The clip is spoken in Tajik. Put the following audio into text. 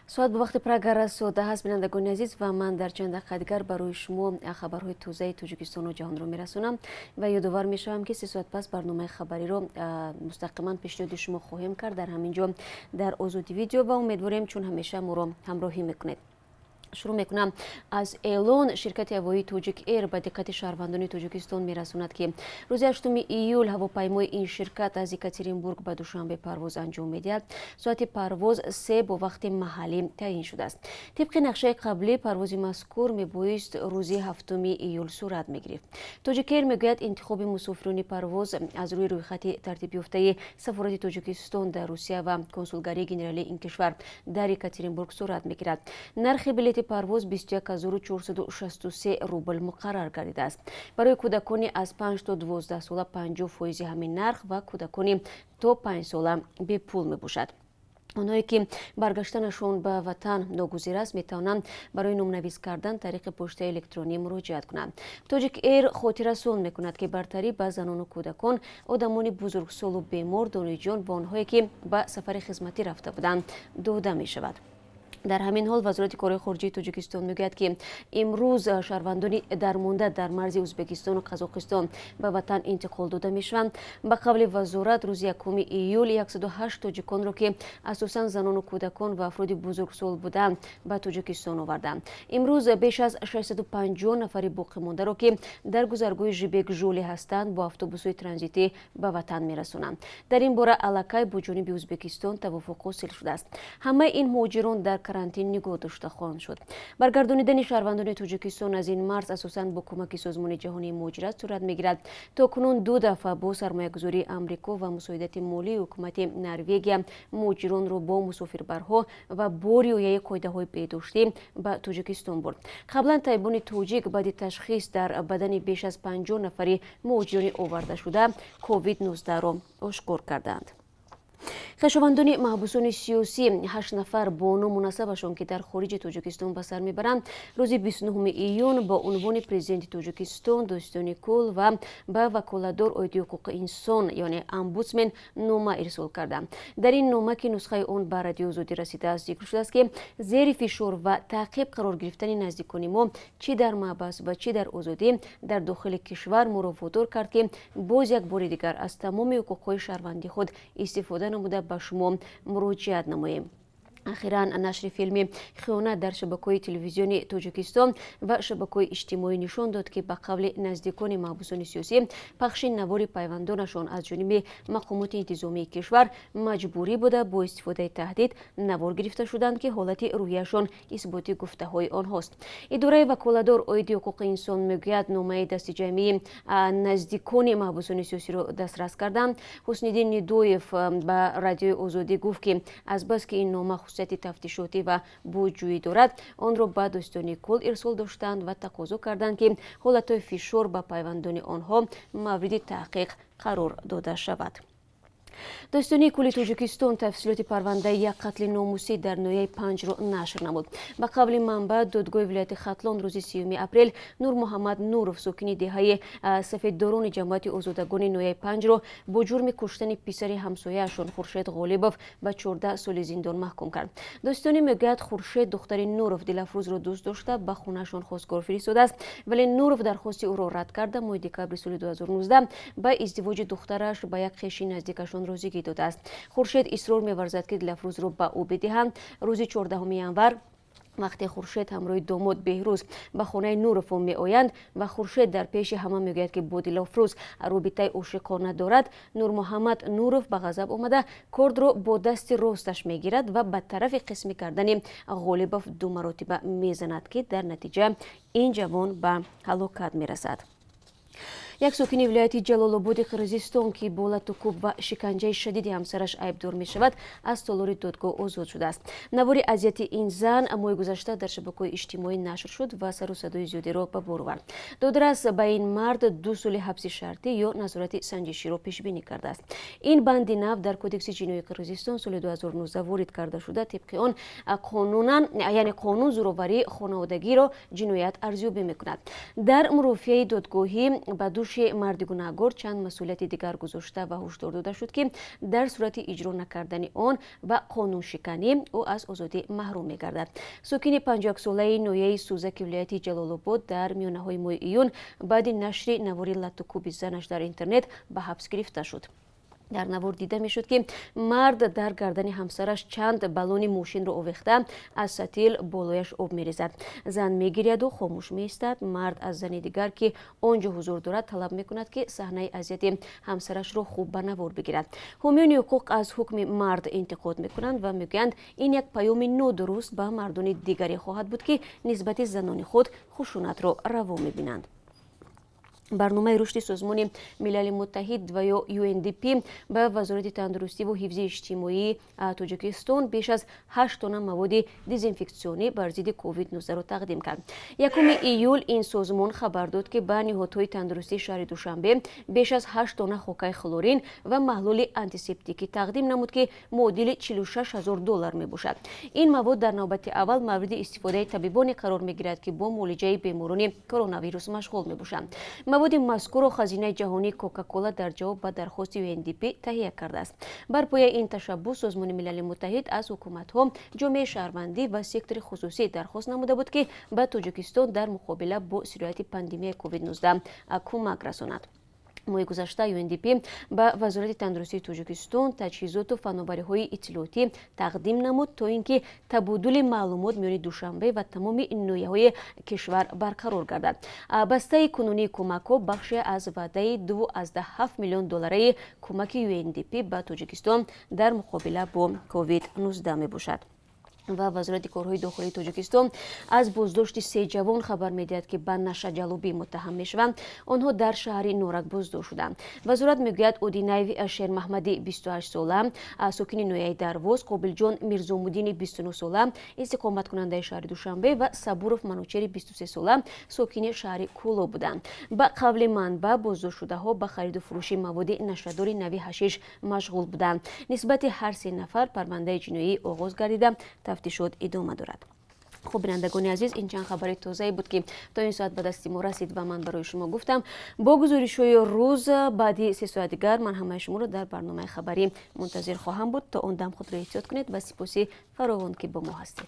Соат ба вақти Прага расода ҳаст, бинандагони азиз, ва ман дар чанд дақиқа дигар барои шумо хабарҳои тозаи Тоҷикистону ҷаҳонро мерасонам ва ёдовар мешавам, ки 3 соат пас барномаи хабариро мустақиман пешниҳоди шумо хоҳем кард дар ҳамин ҷо, дар Озоди Видео, ва умедворем, чун ҳамеша моро ҳамроҳӣ мекунед. Шурӯъ мекунам аз эълон. Ширкати ҳавоии Тоҷик Эйр ба диққати шаҳрвандони Тоҷикистон мерасонад, ки рӯзи 8 июл ҳавопаймои ин ширкат аз Екатеринбург ба Душанбе парвоз анҷом медиҳад. Соати парвоз 3 бо вақти маҳаллӣ таъин шудааст. Тибқи нақшаи қаблӣ, парвози мазкур мебоист рӯзи 7 июл сурат мегирифт. Тоҷик Эйр мегӯяд, интихоби мусофирони парвоз аз рӯи рӯйхати тартибёфтаи сафорати Тоҷикистон дар Русия ва консулгарии генералии ин кишвар дар Екатеринбург сурат мегирад. Нархи билети парвоз 21 463 рубл муқаррар гардидааст. Барои кӯдакони аз 5 то 12 сола 50 фоизи ҳамин нарх ва кӯдакони то 5 сола бепул мебошад. Онҳое ки баргаштанашон ба ватан ногузир аст, метавонанд барои номнавис кардан тариқи поштаи электронӣ муроҷиат кунанд. Тоҷик Эйр хотиррасон мекунад, ки бартарӣ ба занону кӯдакон, одамони бузургсолу бемор, донишҷӯён ва онҳое ки ба сафари хизматӣ рафта буданд, дода мешавад. Дар ҳамин ҳол, Вазорати корҳои хориҷии Тоҷикистон мегӯяд, ки имрӯз шаҳрвандони дармонда дар марзи Ӯзбекистону Қазоқистон ба ватан интиқол дода мешаванд. Ба қавли вазорат, рӯзи 1 июл 108 тоҷиконро, ки асосан занону кӯдакон ва афроди бузургсол буданд, ба Тоҷикистон оварданд. Имрӯз беш аз 650 нафари боқимондаро, ки дар гузаргоҳи Жибек Жӯлӣ ҳастанд, бо автобусҳои транзитӣ ба ватан мерасонанд. Дар ин бора аллакай бо ҷониби Ӯзбекистон тавофуқ ҳосил шудааст. Ҳамаи ин муҳоҷирон дар карантин нигоҳ дошта хоҳанд шуд. Баргардонидани шаҳрвандони Тоҷикистон аз ин марз асосан бо кӯмаки Созмони Ҷаҳонии Муҳоҷират сурат мегирад. То кунун ду дафъа бо сармоягузории Амрико ва мусоидати молии ҳукумати Норвегия муҳоҷиронро бо мусофирбарҳо ва бо риояи қоидаҳои беҳдоштӣ ба Тоҷикистон бурд. Қаблан табибони тоҷик баъди ташхис дар бадани беш аз 50 нафари муҳоҷирони овардашуда COVID-19-ро ошкор карданд. Хешовандони маҳбусони сиёсӣ, ҳашт нафар бо ному насабашон, ки дар хориҷи Тоҷикистон ба сар мебаранд, рӯзи 29 июн бо унвони Президенти Тоҷикистон, Додситони кулл ва ба ваколатдор оиди ҳуқуқи инсон, яъне омбудсмен, нома ирсол карданд. Дар ин нома, ки нусхаи он ба Радиои Озодӣ расидааст, зикр шудааст, ки зери фишор ва таъқиб қарор гирифтани наздикони мо, чӣ дар маҳбас ва чӣ дар озодӣ дар дохили кишвар, моро водор кард, ки боз як бори дигар аз тамоми ҳуқуқҳои шаҳрвандии худ истифода намуда, ба шумо муроҷиат намоем. Ахиран нашри филми «Хиёнат» дар шабакаҳои телевизиони Тоҷикистон ва шабакаҳои иҷтимоӣ нишон дод, ки ба қавли наздикони маҳбусони сиёсӣ, пахши навори пайвандонашон аз ҷониби мақомоти интизомии кишвар маҷбурӣ буда, бо истифодаи таҳдид навор гирифта шуданд, ки ҳолати рӯҳияшон исботи гуфтаҳои онҳост. Идораи ваколатдор оиди ҳуқуқи инсон мегӯяд, номаи дастиҷамъии наздикони маҳбусони сиёсиро дастрас карданд. Ҳусниддин Нидоев ба Радиои Озодӣ гуфт, ки азбаски ин нома хусусияти тафтишотӣ ва боҷӯӣ дорад, онро ба Додситонии кулл ирсол доштанд ва тақозо карданд, ки ҳолатҳои фишор ба пайвандони онҳо мавриди таҳқиқ қарор дода шавад. Додситонии кулли Тоҷикистон тафсилоти парвандаи як қатли номусӣ дар ноҳияи Панҷро нашр намуд. Ба қавли манбаъ, додгоҳи вилояти Хатлон рӯзи 30 апрел Нурмуҳаммад Нуров, сокини деҳаи Сафеддорони ҷамоати Озодагони ноҳияи Панҷро, бо ҷурми куштани писари ҳамсояашон Хуршед Ғолибов ба 14 соли зиндон маҳкум кард. Додситонӣ мегӯяд, Хуршед духтари Нуров Дилафрӯзро дӯст дошта, ба хонаашон хостгор фиристодааст, вале Нуров дархости ӯро рад карда, моҳи декабри соли 2019 ба издивоҷи духтараш ба як хеши наздикашон розигӣ додааст. Хуршед исрор меварзад, ки Дилафрӯзро ба ӯ бидиҳанд. Рӯзи 14 январ, вақте Хуршед ҳамроҳи домод Беҳрӯз ба хонаи Нуровҳо меоянд ва Хуршед дар пеши ҳама мегӯяд, ки бо Дилофрӯз робитаи ошиқона дорад, Нурмуҳаммад Нуров ба ғазаб омада, кордро бо дасти росташ мегирад ва ба тарафи қисми гардани Ғолибов ду маротиба мезанад, ки дар натиҷа ин ҷавон ба ҳалокат мерасад. Як сокини вилояти Ҷалолободи Қирғизистон, ки бо латукӯб ва шиканҷаи шадиди ҳамсараш айбдор мешавад, аз толори додгоҳ озод шудааст. Навори азияти ин зан моҳи гузашта дар шабакаҳои иҷтимоӣ нашр шуд ва сару садои зиёдеро ба бор овард. Додрас ба ин мард 2 соли ҳабси шартӣ ё назорати санҷиширо пешбинӣ кардааст. Ин банди нав дар Кодекси ҷиноии Қирғизистон соли 2019 ворид карда шуда, тибқи он қонунан, яъне қонун, зӯроварии хонаводагиро ҷиноят арзёбӣ мекунад. Дар мурофиаи додгоҳӣ ба дӯши дӯши марди гунаҳгор чанд масъулияти дигар гузошта ва ҳушдор дода шуд, ки дар сурати иҷро накардани он ва қонуншиканӣ ӯ аз озодӣ маҳрум мегардад. Сокини 51-солаи ноҳияи Сузаки вилояти Ҷалолобод дар миёнаҳои моҳи июн баъди нашри навори латтукӯби занаш дар интернет ба ҳабс гирифта шуд. Дар навор дида мешуд, ки мард дар гардани ҳамсараш чанд баллони мошинро овехта, аз сатил болояш об мерезад. Зан мегиряду хомӯш меистад. Мард аз зани дигар, ки он ҷо ҳузур дорад, талаб мекунад, ки саҳнаи азияти ҳамсарашро хуб ба навор бигирад. Ҳомиёни ҳуқуқ аз ҳукми мард интиқод мекунанд ва мегӯянд, ин як паёми нодуруст ба мардони дигаре хоҳад буд, ки нисбати занони худ хушунатро раво мебинанд. Барномаи рушди Созмони Милали Муттаҳид ва ё UNDP ба Вазорати тандурустиву ҳифзи иҷтимоии Тоҷикистон беш аз 8 тонна маводи дезинфексионӣ бар зидди COVID-19-ро тақдим кард. 1 июл ин созмон хабар дод, ки ба ниҳодҳои тандурустии шаҳри Душанбе беш аз 8 тонна хокаи хлорин ва маҳлули антисептикӣ тақдим намуд, ки муодили 46 ҳазор доллар мебошад. Ин мавод дар навбати аввал мавриди истифодаи табибоне қарор мегирад, ки бо муолиҷаи беморони коронавирус машғул мебошанд. Маводи мазкурро Хазинаи ҷаҳонии Кока-Кола дар ҷавоб ба дархости UNDP таҳия кардааст. Бар пояи ин ташаббус Созмони Милали Муттаҳид аз ҳукуматҳо, ҷомеаи шаҳрвандӣ ва сектори хусусӣ дархост намуда буд, ки ба Тоҷикистон дар муқобила бо сирояти пандемияи COVID-19 кӯмак расонад. Моҳи гузашта UNDP ба Вазорати тандурустии Тоҷикистон таҷҳизоту фановариҳои иттилоотӣ тақдим намуд, то ин ки табодули маълумот миёни Душанбе ва тамоми ноҳияҳои кишвар барқарор гардад. Бастаи кунунии кӯмакҳо бахше аз ваъдаи 2,7 миллион доллараи кӯмаки UNDP ба Тоҷикистон дар муқобила бо COVID-19 мебошад. Ва Вазорати корҳои дохилии Тоҷикистон аз боздошти се ҷавон хабар медиҳад, ки ба нашаҷаллобӣ муттаҳам мешаванд. Онҳо дар шаҳри Норак боздошт шуданд. Вазорат мегӯяд, Одинаев Шермаҳмади, 28 сола, сокини ноҳияи Дарвоз, Қобилҷон Мирзомуддини, 29 сола, истиқоматкунандаи шаҳри Душанбе, ва Сабуров Манучери, 23 сола, сокини шаҳри Кӯлоб буданд. Ба қавли манбаъ, боздоштшудаҳо ба хариду фурӯши маводи нашадори нави ҳашиш машғул буданд. Нисбати ҳар се нафар парвандаи ҷиноӣ оғоз гардида, тафтишот идома дорад. Хуб, бинандагони азиз, ин чанд хабари тозае буд, ки то ин соат ба дасти мо расид ва ман барои шумо гуфтам. Бо гузоришҳои рӯз баъди 3 соат дигар ман ҳамаи шуморо дар барномаи хабарӣ мунтазир хоҳам буд. То он дам худро эҳтиёт кунед ва сипоси фаровон, ки бо мо ҳастед.